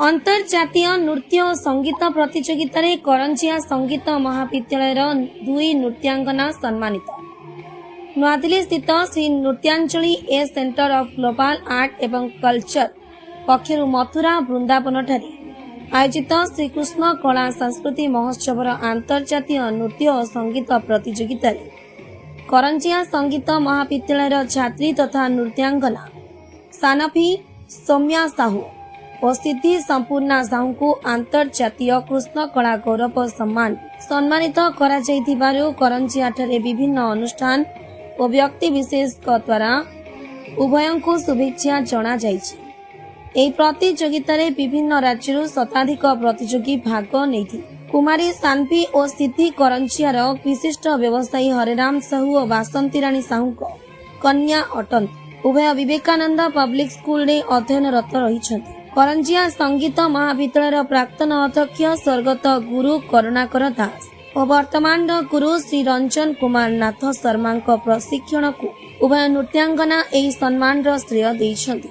ଅନ୍ତର୍ଜାତୀୟ ନୃତ୍ୟ ଓ ସଙ୍ଗୀତ ପ୍ରତିଯୋଗିତାରେ କରଞ୍ଜିଆ ସଙ୍ଗୀତ ମହାବିଦ୍ୟାଳୟର ଦୁଇ ନୃତ୍ୟାଙ୍ଗନା ସମ୍ମାନିତ। ନୂଆଦିଲ୍ଲୀ ସ୍ଥିତ ଶ୍ରୀ ନୃତ୍ୟାଞ୍ଜଳି ଏ ସେଣ୍ଟର ଅଫ୍ ଗ୍ଲୋବାଲ ଆର୍ଟ ଏବଂ କଲଚର ପକ୍ଷରୁ ମଥୁରା ବୃନ୍ଦାବନଠାରେ ଆୟୋଜିତ ଶ୍ରୀକୃଷ୍ଣ କଳା ସଂସ୍କୃତି ମହୋତ୍ସବର ଆନ୍ତର୍ଜାତୀୟ ନୃତ୍ୟ ଓ ସଙ୍ଗୀତ ପ୍ରତିଯୋଗିତାରେ କରଞ୍ଜିଆ ସଙ୍ଗୀତ ମହାବିଦ୍ୟାଳୟର ଛାତ୍ରୀ ତଥା ନୃତ୍ୟାଙ୍ଗନା ସାନଫି ସୌମ୍ୟା ସାହୁ ଓ ସିଦ୍ଧି ସମ୍ପୂର୍ଣ୍ଣା ସାହୁଙ୍କୁ ଆନ୍ତର୍ଜାତୀୟ କୃଷ୍ଣ କଳା ଗୌରବ ସମ୍ମାନ ସମ୍ମାନିତ କରାଯାଇଥିବାରୁ କରଞ୍ଜିଆଠାରେ ବିଭିନ୍ନ ଅନୁଷ୍ଠାନ ଓ ବ୍ୟକ୍ତିବିଶେଷଙ୍କ ଦ୍ୱାରା ଉଭୟଙ୍କୁ ଶୁଭେଚ୍ଛା ଜଣାଯାଇଛି। ଏହି ପ୍ରତିଯୋଗିତାରେ ବିଭିନ୍ନ ରାଜ୍ୟରୁ ଶତାଧିକ ପ୍ରତିଯୋଗୀ ଭାଗ ନେଇଥିଲେ। କୁମାରୀ ସାନ୍ଭି ଓ ସିଦ୍ଧି କରଞ୍ଜିଆର ବିଶିଷ୍ଟ ବ୍ୟବସାୟୀ ହରେରାମ ସାହୁ ଓ ବାସନ୍ତୀ ରାଣୀ ସାହୁଙ୍କ କନ୍ୟା ଅଟନ୍ତି। ଉଭୟ ବିବେକାନନ୍ଦ ପବ୍ଲିକ ସ୍କୁଲରେ ଅଧ୍ୟୟନରତ ରହିଛନ୍ତି। କରଞ୍ଜିଆ ସଙ୍ଗୀତ ମହାବିଦ୍ୟାଳୟର ପ୍ରାକ୍ତନ ଅଧ୍ୟକ୍ଷ ସ୍ୱର୍ଗତ ଗୁରୁ କରୁଣାକର ଦାସ ଓ ବର୍ତ୍ତମାନର ଗୁରୁ ଶ୍ରୀ ରଞ୍ଜନ କୁମାର ନାଥ ଶର୍ମାଙ୍କ ପ୍ରଶିକ୍ଷଣକୁ ଉଭୟ ନୃତ୍ୟାଙ୍ଗନା ଏହି ସମ୍ମାନର ଶ୍ରେୟ ଦେଇଛନ୍ତି।